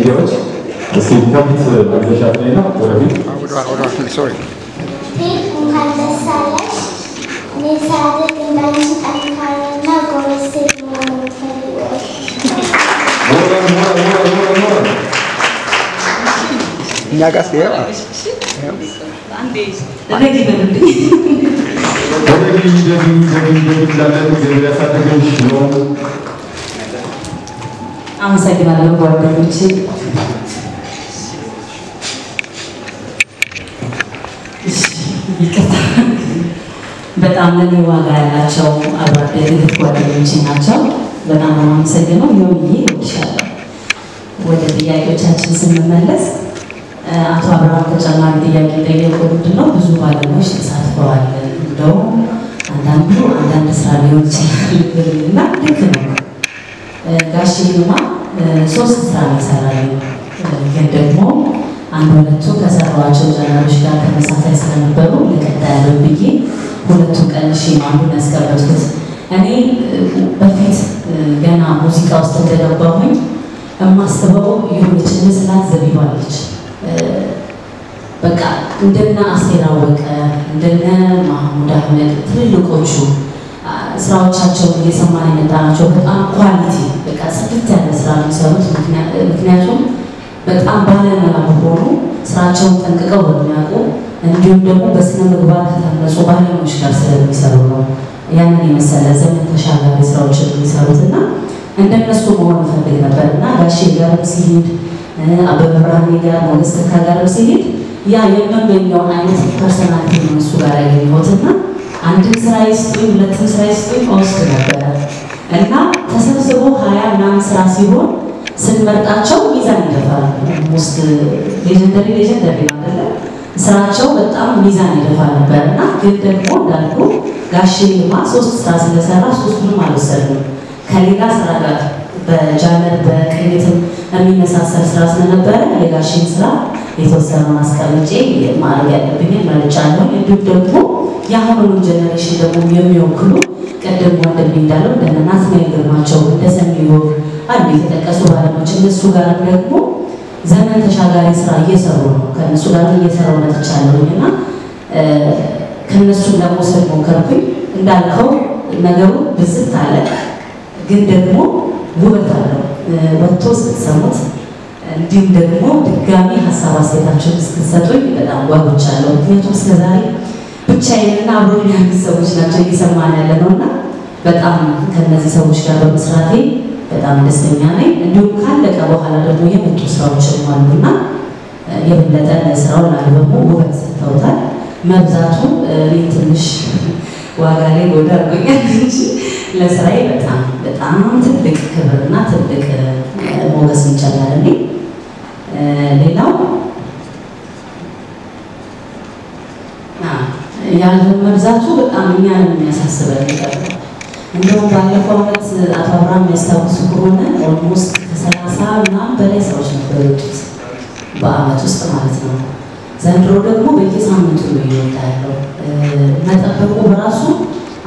ሚዲያዎች እስኪ ከፊት አግዘሻት ነይና ወደፊት። Sorry. እንኳን ደስ አለሽ። እኔ ሳድግ እንዳንቺ ጠንካራና ጎበዝ ሴት መሆን ነው የምፈልገው። ሞራል ሞራል ሞራል ሞራል ሞራል። እኛ ጋር ይኸው። እደግ ይበሉልኝ። እደጊ እደጊ እደጊ እደጊ እንላለን። እግዚአብሔር ያሳድግሽ ነው። አመሰግናለሁ ጓደኞቼ። እሺ፣ ይቅርታ። በጣም ለኔ ዋጋ ያላቸው አብሮ አደግ እህት ጓደኞቼ ናቸው። በጣም ነው የማመሰግነው። ዮሚዬ እወድሻለሁ። ወደ ጥያቄዎቻችን ስንመለስ አቶ አብርሃም ተጨማሪ ጥያቄ ጠየቁ። ምንድን ነው ብዙ ባለሙያዎች ተሳትፈዋል፣ እንደውም አንዳንዱ አንዳንድ ስራ ሊሆን ይችላል እና ልክ ነው። ጋሼ ይልማ 3 ስራ ነው ይሰራል። ግን ደግሞ አንድ ሁለቱ ከሰራኋቸው genre ኦች ጋር ተመሳሳይ ስለነበሩ ለቀጣይ ያለው ብዬ ሁለቱን ቀንሼ ነው አንዱን ያስቀመጥኩት። እኔ በፊት ገና ሙዚቃ ውስጥ እንደገባሁኝ የማስበው የሆነች ምስላት ዘቢባ አለች። በቃ እንደነ አስቴር አወቀ፣ እንደነ ማህሙድ አህመድ ትልልቆቹ ስራዎቻቸውን እየሰማን የመጣናቸው በጣም quality በቃ ጽድት ያለ ስራ ነው የሚሰሩት። ምክንያቱም በጣም ባለሙያ በሆኑ፣ ስራቸውን ጠንቅቀው በሚያውቁ፣ እንዲሁም ደግሞ በስነ ምግባር ከታነጹ ባለሙያዎች ጋር ስለሚሰሩ ነው ያንን የመሰለ ዘመን ተሻጋሪ ስራዎችን የሚሰሩት። እና እንደነሱ መሆን እፈልግ ነበር። እና ጋሼ ጋርም ሲሄድ፣ አበበ ብርሃኔ ጋር፣ ሞገስ ተካ ጋርም ሲሄድ ያ የምመኘውን አይነት personality እነሱ ጋር ያገኘሁት። እና አንድም ስራ ይስጡኝ፣ ሁለትም ስራ ይስጡኝ እወስድ ነበረ። እና ተሰብስቦ 20 ምናምን ስራ ሲሆን ስንመርጣቸው ሚዛን ይደፋል። Almost legendary legendary ነው አይደለ? ስራቸው በጣም ሚዛን ይደፋ ነበር። እና ግን ደግሞ እንዳልኩ ጋሼ ይልማ 3 ስራ ስለሰራ ሶስቱንም አልወሰድንም። ከሌላ ስራ ጋር በ genre በቅኝትም የሚመሳሰል ስራ ስለነበረ የጋሼን ስራ የተወሰነውን አስቀምጬ ማድረግ ያለብኝን መርጫለሁ። እንዲሁም ደግሞ የአሁኑን generation ደግሞ የሚወክሉ ቅድም ወንድሜ እንዳለው እንደነ ናትናኤል ግርማቸው፣ እንደ ሰሚዮብ አሉ የተጠቀሱ ባለሙያዎች። እነሱ ጋርም ደግሞ ዘመን ተሻጋሪ ስራ እየሰሩ ነው። ከእነሱ ጋር እየሰራሁ መጥቻለሁኝ እና ከእነሱም ለመውሰድ ሞከርኩኝ። እንዳልከው ነገሩ ብዝት አለ፣ ግን ደግሞ ውበት አለው ወጥቶ ስትሰሙት። እንዲሁም ደግሞ ድጋሚ ሀሳብ አስተያየታችሁን እስክትሰጡኝ በጣም ጓጉቻለሁ። ምክንያቱም እስከዛሬ ብቻዬንና አብሮኝ ያሉት ሰዎች ናቸው እየሰማን ያለ ነው። እና በጣም ከነዚህ ሰዎች ጋር በመስራቴ በጣም ደስተኛ ነኝ። እንዲሁም ካለቀ በኋላ ደግሞ የመጡ ስራዎችም አሉና የበለጠ ለስራው ለአልበሙ ውበት ሰጥተውታል። መብዛቱ እኔ ትንሽ ዋጋ ላይ ጎዳ አድርጎኛል እንጂ ለስራዬ በጣም በጣም ትልቅ ክብርና ትልቅ ሞገስ እንጨመረልኝ። ሌላው የአልበም መብዛቱ በጣም እኛን የሚያሳስበን ነገር ነው። እንደውም ባለፈው ዓመት አቶ አብርሃም የሚያስታውሱ ከሆነ almost ከ30 ምናምን በላይ ስራዎች ነበር የወጡት በአመት ውስጥ ማለት ነው። ዘንድሮ ደግሞ በየሳምንቱ ነው እየወጣ ያለው። መጠበቁ በራሱ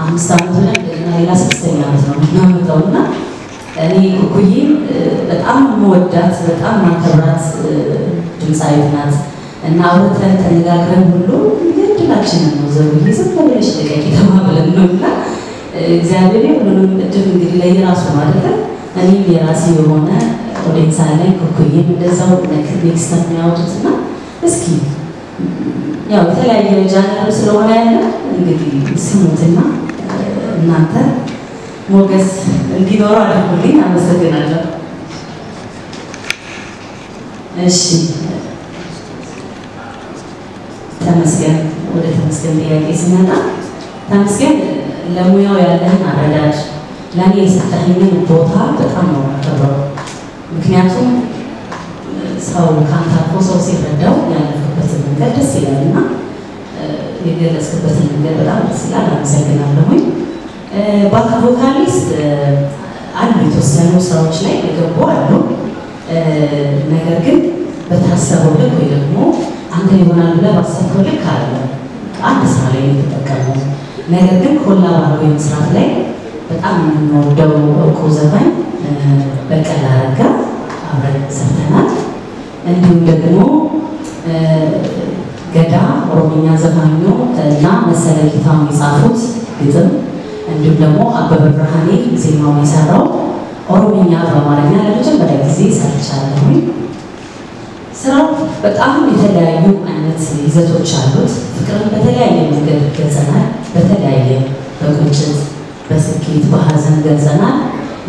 5 ዓመት ብለን እንደገና ሌላ 6ኛ ዓመት ነው የምናመጣው። እና እኔ ኩኩዬ በጣም የምወዳት፣ በጣም ማከብራት ድምፃዊት ናት። እና አውርተን ተነጋግረን ሁሉ የእድላችንን ነው ዘውዬ ዝም ብለሽ ልቀቂ ተባብለን ነው። እና እግዚአብሔር ሁሉንም እድል እንግዲህ ለየራሱ ነው አይደለ? እኔም የራሴ የሆነ audience አለኝ፣ ኩኩዬም እንደዛው next የሚያወጡት። እና እስኪ ያው የተለያየ genre ስለሆነ ያለ እንግዲህ ስሙትና እናንተ ሞገስ እንዲኖረው አድርጉልኝ። አመሰግናለሁ። እሺ ተመስገን፣ ወደ ተመስገን ጥያቄ ስመጣ ተመስገን ለሙያው ያለህን አረዳድ፣ ለእኔ የሰጠኸኝን ቦታ በጣም ነው የማከብረው። ምክንያቱም ሰው ከአንተ አልፎ ሰው ሲረዳው ያለፍክበትን መንገድ ደስ ይላል እና የገለጽክበትን መንገድ በጣም ደስ ይላል። አመሰግናለሁኝ። Back vocalist አሉ፣ የተወሰኑ ስራዎች ላይ የገቡ አሉ። ነገር ግን በታሰበው ልክ ወይ ደግሞ አንተ ይሆናል ብለህ ባሰብከው ልክ አለ አንድ ስራ ላይ ነው የተጠቀመው። ነገር ግን collab አድርጎ የመስራት ላይ በጣም የምንወደው እውቁ ዘፋኝ በቀለ አረጋ አብረን ሰርተናል። እንዲሁም ደግሞ ገዳ ኦሮምኛ ዘፋኙ እና መሰለ ጌታውን የጻፉት ግጥም እንዲሁም ደግሞ አበበ ብርሃኔ ዜማውን የሰራው ኦሮምኛ በአማርኛ ለመጀመሪያ ጊዜ ሰርቻለሁኝ። ስራው በጣም የተለያዩ አይነት ይዘቶች አሉት። ፍቅርን በተለያየ መንገድ ገልጸናል። በተለያየ በቁጭት፣ በስኬት፣ በሀዘን ገልጸናል።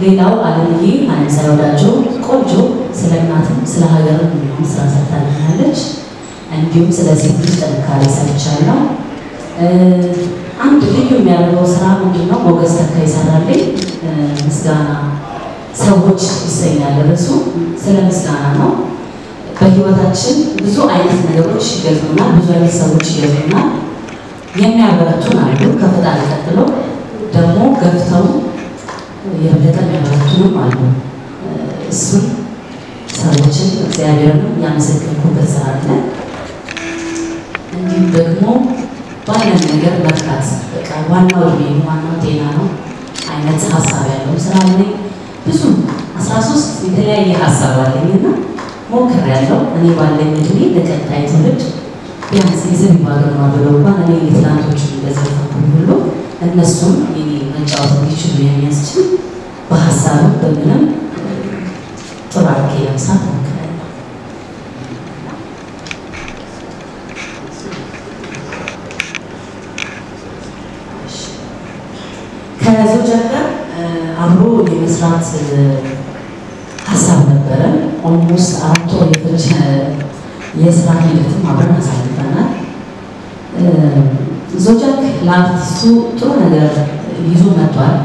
ሌላው አለምዬ አለምፀሐይ ወዳጆ ቆንጆ ስለ እናትም ስለ ሀገርም የሚሆን ስራ ሰርታልናለች። እንዲሁም ስለ ሴት ልጅ ጥንካሬ ሰርቻለሁ። አንድ ልዩ የሚያደርገው ስራ ምንድነው? ሞገስ ተካ ይሰራልኝ ምስጋና ሰዎች ይሰኛል ርዕሱ። ስለ ምስጋና ነው። በህይወታችን ብዙ አይነት ነገሮች ይገጥሙናል፣ ብዙ አይነት ሰዎች ይገጥሙናል። የሚያበረቱን አሉ፣ ከፈጣሪ ቀጥሎ ደግሞ ገፍተው የበለጠ የሚያበረቱንም አሉ። እሱን ሰዎችን እግዚአብሔርንም ያመሰገንኩበት ስራ አለ። እንዲሁም ደግሞ ባለን ነገር መርካት፣ በቃ ዋናው እድሜ ነው፣ ዋናው ጤና ነው አይነት ሀሳብ ያለው ስራ አለኝ። ብዙ 13 የተለያየ ሀሳብ አለኝ እና ሞክሬያለሁ። እኔ ባለኝ እድሜ ለቀጣይ ትውልድ ቢያንስ የዘቢባ ግርማ ብለው እንኳን እኔ የትላንቶቹን እንደዘፈንኩኝ ሁሉ እነሱም የኔ መጫወት እንዲችሉ የሚያስችል በሀሳብም በምንም ጥሩ አድርጌ ለመስራት ሞክሬያለሁ። ከዞጃክ ጋር አብሮ የመስራት ሀሳብ ነበረ። Almost 4 ወር የፈጀ የስራ ሂደትም አብረን አሳልፈናል። ዞጃክ ለአርቲስቱ ጥሩ ነገር ይዞ መጥቷል።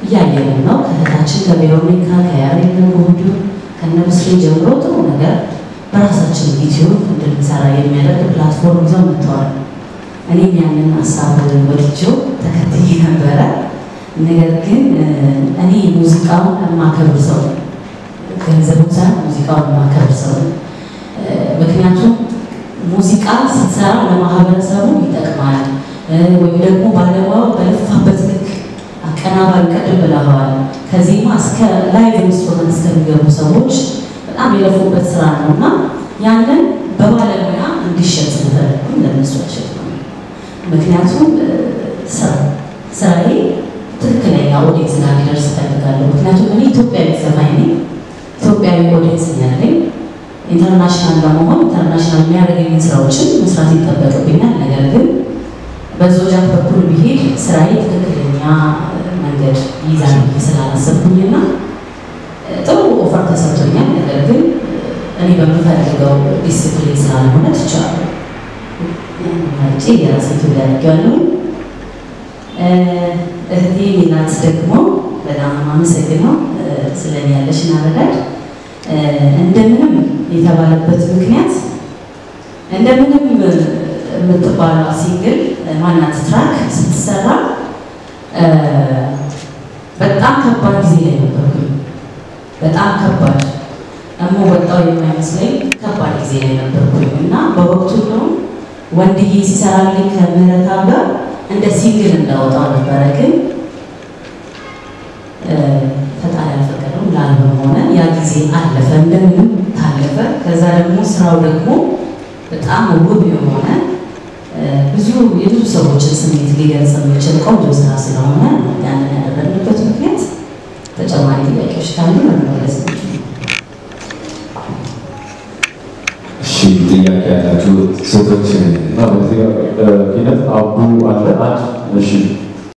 እያየንም ነው። ከእህታችን ከቬሮኒካ ከያሬድ ነጉ ከነብስሬ ጀምሮ ጥሩ ነገር በራሳችን ዩቲዩብ እንድንሰራ የሚያደርግ platform ይዘው መጥተዋል። እኔም ያንን ሀሳብ ወድጄው ተከትዬ ነበረ። ነገር ግን እኔ ሙዚቃውን የማከብር ሰው ነኝ። ገንዘቡን ሳይሆን ሙዚቃውን የማከብር ሰው ነኝ። ምክንያቱም ሙዚቃ ስትሰራ ለማህበረሰቡ ይጠቅማል፣ ወይም ደግሞ ባለሙያው በለፋበት ልክ አቀናባሪ ቀደም ብለዋል፣ ከዜማ እስከ live instrument እስከሚገቡ ሰዎች በጣም የለፉበት ስራ ነውና ያንን በባለሙያ እንዲሸጥ ስለፈለኩኝ ለእነሱ አልሸጥኩም። ምክንያቱም ስራዬ ትክክለኛ audience ጋር እንዲደርስ እፈልጋለሁ። ምክንያቱም እኔ ኢትዮጵያዊ ዘፋኝ ነኝ፣ ኢትዮጵያዊ audience ነው ያለኝ። International ለመሆን international የሚያደርገኝን ስራዎችን መስራት ይጠበቅብኛል። ነገር ግን በዞጃክ በኩል ብሄድ ስራዬ ትክክለኛ መንገድ ይይዛል ብዬ ስላላሰብኩኝና ጥሩ offer ተሰጥቶኛል። ነገር ግን እኔ በምፈልገው ዲሲፕሊን ስላልሆነ ትቼዋለሁ። መርጬ የራሴ ትውልድ አድርጌዋለሁ። እህቴ ሜላት ደግሞ በጣም አመሰግነው ስለኔ ያለሽን አረዳድ። እንደምንም የተባለበት ምክንያት እንደምንም የምትባለው single ማናት track ስትሰራ በጣም ከባድ ጊዜ ላይ ነበርኩኝ። በጣም ከባድ እምወጣው የማይመስለኝ ከባድ ጊዜ ላይ ነበርኩኝ እና በወቅቱ ነው ወንድዬ ሲሰራልኝ ከምህረታብ ጋር እንደ single እንዳወጣው ነበረ። ግን ፈጣሪ አልፈቀደውም፣ ለአልበም ሆነ። ያ ጊዜ አለፈ፣ እንደምንም ታለፈ። ከዛ ደግሞ ስራው ደግሞ በጣም ውብ የሆነ ብዙ የብዙ ሰዎችን ስሜት ሊገልጽ የሚችል ቆንጆ ስራ ስለሆነ ያንን ያደረግንበት ምክንያት። ተጨማሪ ጥያቄዎች ካሉ ለመመለስ ነው። እሺ፣ ጥያቄ ያላችሁ ሴቶች እዚህ ጋር ኪነት አቡ አለ አንድ። እሺ፣